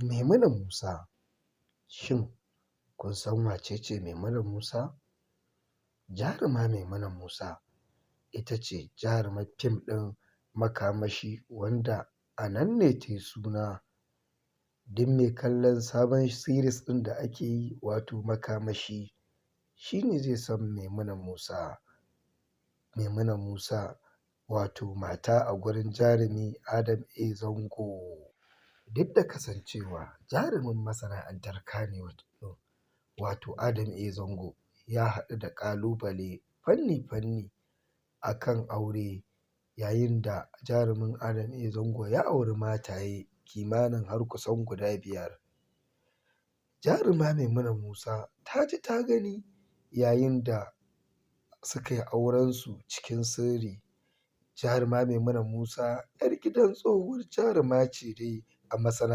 Maimuna Musa. Shin kun san wace ce Maimuna Musa? Jaruma Maimuna Musa ita ce jarumar fim ɗin Makamashi, wanda a nan ne ta yi suna. Duk mai kallon sabon series ɗin da ake yi, wato Makamashi, shi ne zai san Maimuna Musa. Maimuna Musa, wato mata a gurin jarumi Adam A. Zango. Duk da kasancewa jarumin masana'antar Kannywood ɗin, wato Adam A. Zango, ya haɗu da ƙalubale fanni-fanni a kan aure, yayin da jarumin Adam A. Zango ya auri mataye kimanin har kusan guda 5. Jaruma Maimuna Musa ta ji ta gani yayin da suka yi aurensu cikin sirri. Jaruma Maimuna Musa 'yar gidan tsohuwar jaruma ce dai a masana'antar.